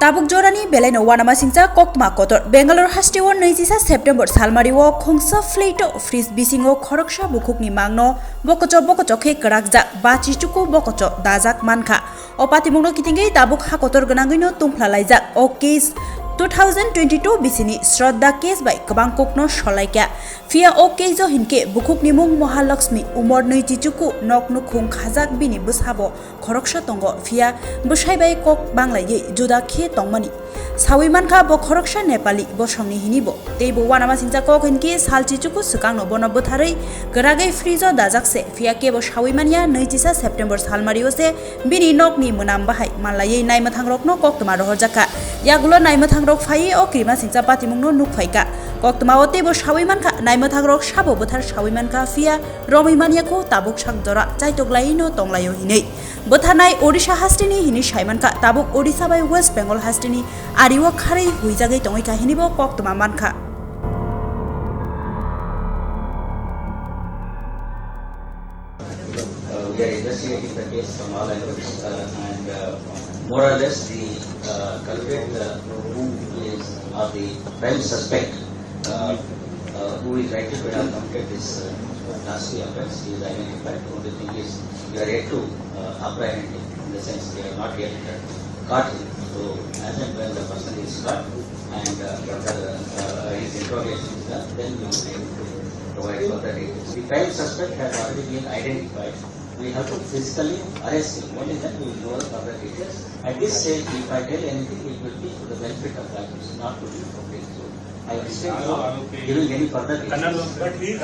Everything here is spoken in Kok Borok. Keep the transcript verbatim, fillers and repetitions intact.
Tabuk jorani belaino uanamasingcha koktwma kotor. Bangalore hasteo nwijisa September salmario khungsa fleito fridge bisingo khoroksa bukhukni mangno bokocho bokocho khe kwrakjak, bachi chuku bokocho dajak mankha. O patimungno kitingwi tabuk ha kotor gwnangwino tungphla laijak. O case two thousand twenty-two bisini Shraddha case bai kwbang kokno solaikha. Phiya o case o hinkhe bukhukni mung Mahalakshmi, umor nwichi chuku, nok nukhung khajak, bini bwsabo khoroksa tongo, phiya bwsai bai kok banglaiwi juda khe tongmani. Sawi mankha bo khoroksa Nepali bosongni hinibo. Tei bo uanamasingcha kok hinkhe salchi chuku swkangno bono bwtharwi kwragwi fridge o dajak se, phiya kebo sawi manya nwijisa September salmario se bini nokni mwnam bahai manlaiwi naimwthangrokno koktwma rohorjakha. Yagulo naimwthangrok phaiwi o kirimasingcha patimungno nukphaikha. Koktwmao teibo sawi mankha, naimwthangrok sabo bwthar sawi mankha, phiya romwi manyakho tabuk sak jora chaitoklaino tonglaio hinwi. Bwtharnai Odisha hasteni hinwi saimankha, tabuk Odisha bai West Bengal hasteni ario kharwi huijagwi tongwikha hinwibo koktwma mankha. Uh, we are investigating the case from all angles, uh, and, uh, more or less the, uh, culprit, uh, who is, or the prime suspect, uh, uh, who is likely to have committed this, uh, nasty offense, he is identified. Only thing is, we are yet to, uh, apprehend him, in the sense we have not yet, uh, caught him. So, as and when the person is caught and, uh, further, uh, his interrogation is done, then we will be able to provide further details. The prime suspect has already been identified. We have to physically arrest him. Only then we will know the further details. At this stage, if I tell anything, it will be to the benefit of the accused, not to the public. So, I will stay from giving any further details. But he